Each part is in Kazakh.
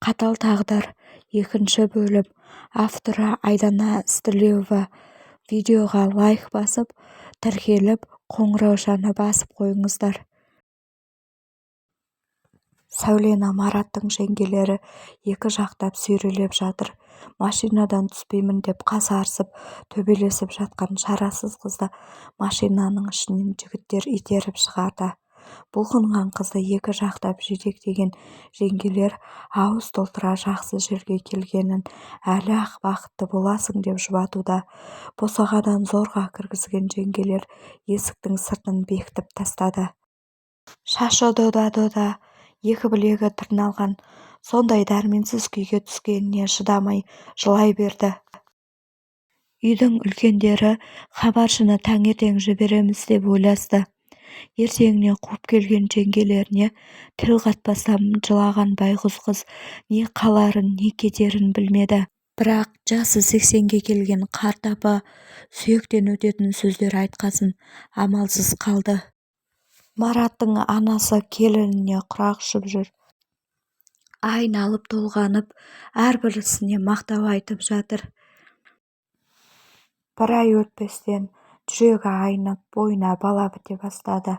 Қатал тағдыр. Екінші бөлім. Авторы: Айдана Ізтілеуова. Видеоға лайк басып, тіркеліп, қоңыраушаны басып қойыңыздар. Сәулені Мараттың жеңгелері екі жақтап сүйрелеп жатыр. Машинадан түспеймін деп қасарысып, төбелесіп жатқан шарасыз қызды машинаның ішінен жігіттер итеріп шығарды. Бұлқынған қызды екі жақтап жетектеген жеңгелер ауыз толтыра жақсы жерге келгенін, әлі-ақ бақытты боласың деп жұбатуда. Босағадан зорға кіргізген жеңгелер есіктің сыртын бекітіп тастады. Шашы дода-дода, екі білегі тырналған. Сондай дәрменсіз күйге түскеніне шыдамай жылай берді. Үйдің үлкендері хабаршыны таңертең жібереміз деп ойласты. Ертеңіне қуып келген жеңгелеріне тіл қатпастан жылаған байғұс қыз не қаларын, не кетерін білмеді. Бірақ жасы 80-ге келген қарт апа сүйектен өтетін сөздер айтқасын амалсыз қалды. Мараттың анасы келініне құрақ ұшып жүр. Айналып-толғанып, әрбір ісіне мақтау айтып жатыр. Бір ай өтпестен жүрегі айнып, бойына бала біте бастады.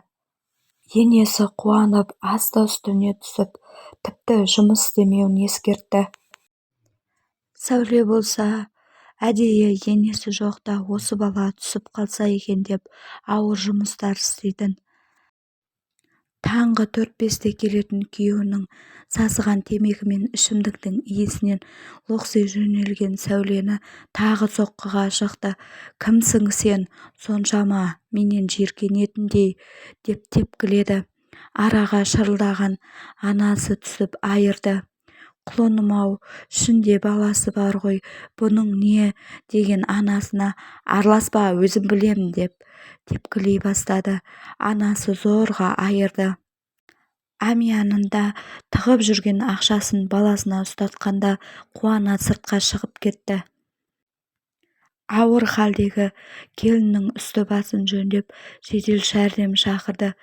Енесі қуанып, асты-үстіне түсіп, тіпті жұмыс істемеуін ескертті. Сәуле болса, әдейі енесі жоқта осы бала түсіп қалса екен деп ауыр жұмыстар істейтін. Таңғы 4-5-те келетін күйеуінің сасыған темекі мен ішімдіктің иісінен лоқси жөнелген Сәулені тағы соққыға жықты. «Кімсің сен, соншама менен жиіркенетіндей?» деп тепкіледі. Араға шырылдаған анасы түсіп айырды. «Құлыным-ау, ішінде баласы бар ғой, бұның не?» деген анасына «Араласпа, өзім білем» деп тепкілей бастады. Анасы зорға айырды. Әмиянында тығып жүрген ақшасын баласына ұстатқанда қуана сыртқа шығып кетті. Ауыр халдегі келіннің үсті-басын жөндеп, жедел жәрдем шақырды.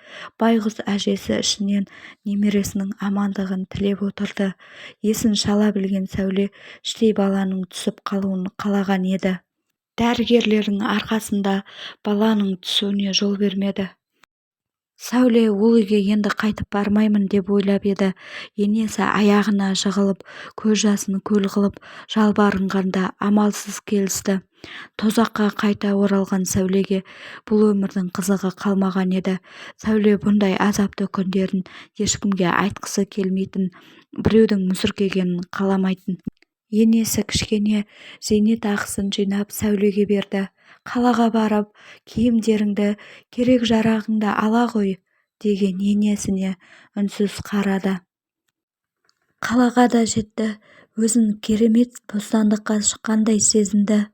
Байғұс әжесі ішінен немересінің амандығын тілеп отырды. Есін шала білген Сәуле іштей баланың түсіп қалуын қалаған еді. Дәрігерлердің арқасында баланың түсуіне жол бермеді. Сәуле ол үйге енді қайтып бармаймын деп ойлап еді, енесі аяғына жығылып, көз жасын көл қылып жалбарынғанда амалсыз келісті. Тозаққа қайта оралған Сәулеге бұл өмірдің қызығы қалмаған еді. Сәуле бұндай азапты күндерін ешкімге айтқысы келмейтін, біреудің мүсіркегенін қаламайтын. Енесі кішкене зейнетақысын жинап Сәулеге берді. «Қалаға барып, киімдеріңді, керек-жарағыңды ала ғой», деген енесіне үнсіз қарады. Қалаға да жетті. Өзін керемет бостандыққа шыққандай сезінді.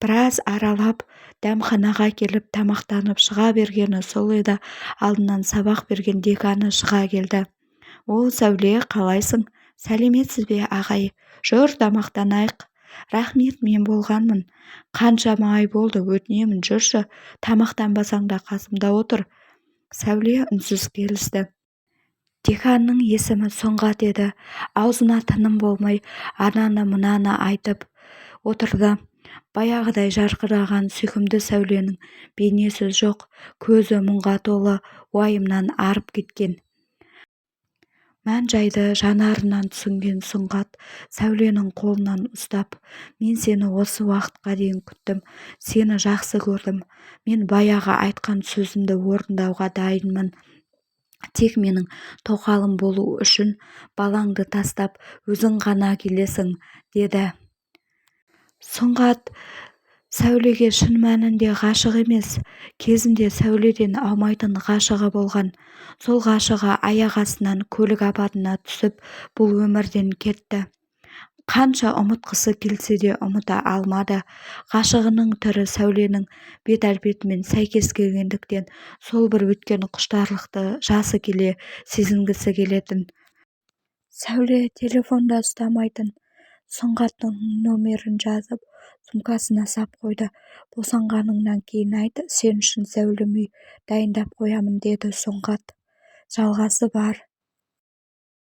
Біраз аралап, дәмханаға келіп тамақтанып шыға бергені сол еді, алдынан сабақ берген деканы шыға келді. «О, Сәуле, қалайсың?» «Сәлеметсіз бе, ағай? Жүр, тамақтанайық». «Рахмет, мен болғанмын. Қаншама ай болды, өтінемін, жүрші, тамақтанбасаң да қасымда отыр». Сәуле үнсіз келісті. Деканның есімі Сұңғат еді. Аузына тыным болмай, ананы-мынаны айтып отырды. Баяғыдай жарқыраған сүйкімді Сәуленің бейнесі жоқ, көзі мұңға толы, уайымнан арып кеткен. Мән-жайды жанарынан түсінген Сұңғат Сәуленің қолынан ұстап, «Мен сені осы уақытқа дейін күттім, сені жақсы көрдім. Мен баяғы айтқан сөзімді орындауға дайынмын. Тек менің тоқалым болу үшін балаңды тастап, өзің ғана келесің», деді. Сұңғат Сәулеге шын мәнінде ғашық емес. Кезінде Сәуледен аумайтын ғашығы болған. Сол ғашығы аяқ астынан көлік апатына түсіп, бұл өмірден кетті. Қанша ұмытқысы келсе де ұмыта алмады. Ғашығының түрі Сәуленің бет әлпетімен сәйкес келгендіктен сол бір өткен құштарлықты жасы келе сезінгісі келетін. Сәуле телефон да ұстамайтын. Сұңғаттың нөмірін жазып, сумкасына сап қойды. «Босанғаныңнан кейін айт, сен үшін зәулім үй дайындап қоямын», деді Сұңғат. Жалғасы бар.